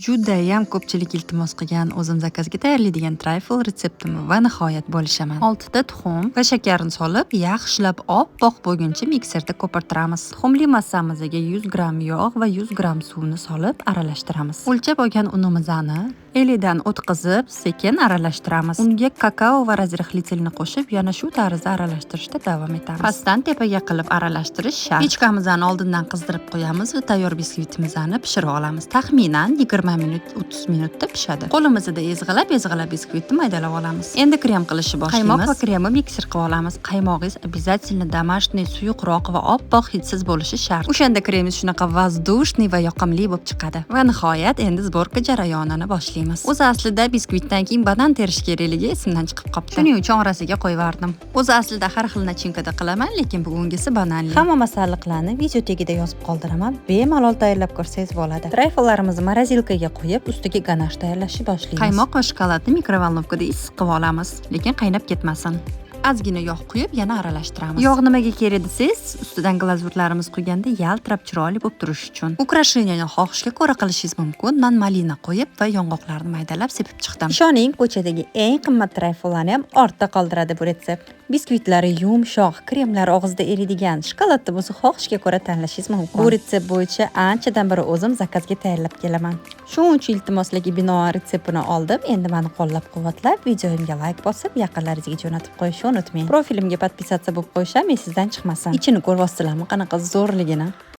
Judayam ko'pchilik iltimos qilgan, o'zim zakazga tayyorlaydigan trayfl retseptimi va nihoyat bo'lishaman. 6 ta tuxum va shakarni solib, yaxshilab oppoq bo'lguncha mikserda ko'pirtiramiz. Tuxumli massamizga 100 gramm yog' va 100 gramm suvni solib aralashtiramiz. O'lchab olgan unimizni elidan o'tkazib, sekin aralashtiramiz. Unga kakao va разрыхлитель ni qo'shib, yana shu tarzda aralashtirishda davom etamiz. Pastdan tepaga qilib aralashtirish shart. Pechkamizni oldindan qizdirib qo'yamiz va tayyor biskvitimizni pishirib olamiz. Taxminan 20 minut, 30 minutda pishadi. Qo'limizda ezg'ilab ezg'ilab biskvitni maydalab olamiz. Endi krem qilishni boshlaymiz. Qaymoq va kremni mikser qilib olamiz. Qaymog'ingiz обязательно домашний, suyuqroq va oppoq, hidsiz bo'lishi shart. O'shanda kremingiz shunaqa воздушный va yoqimli bo'lib chiqadi. Va nihoyat endi сборка jarayonini boshlaymiz. O'zi aslida biskvitdan keyin banan terish kerakligi esimdan chiqib qolibdi. Shuning uchun orasiga qo'yib. O'zi aslida har xil начинка da qilaman, lekin bugungisi bananli. Hamma masalliqlarni video tagida yozib qoldiraman. Bemalol tayyorlab ko'rsangiz bo'ladi. Trayfllarimizni морозилка ga qo'yib, ustiga ganash tayyorlashni boshlaymiz. Qaymoq va shokoladni mikrovolnovkada issiq qilib olamiz, lekin qaynab ketmasin. Ozgina yog' quyib, yana aralashtiramiz. Yog' nimaga kerak desangiz, ustidan glazurlarimiz quyganda yaltirab chiroyli bo'lib turishi uchun. Украшения ni xohishga ko'ra qilishingiz mumkin. Man malina qo'yib va yong'oqlarni maydalab sepib chiqdim. Ishoning, ko'chadagi eng qimmat trayfllarni ham ortda qoldiradi bu retsept. Biskvitlari yumshoq, kremlari og'izda eriydigan, shokoladni bo'lsa xohishga ko'ra tanlashingiz mumkin. Bu retsept bo'yicha anchadan beri o'zim zakazga tayyorlab kelaman. Shuncha iltimoslarga binoan retseptini oldim. Endi meni qo'llab-quvvatlab, videomga layk bosib, yaqinlaringizga jo'natib qo'yishni unutmang. Profilimga подписаться bo'lib qo'yish ham esingizdan chiqmasin. Ichini ko'ryapsizlarmi, qanaqa zo'rligini?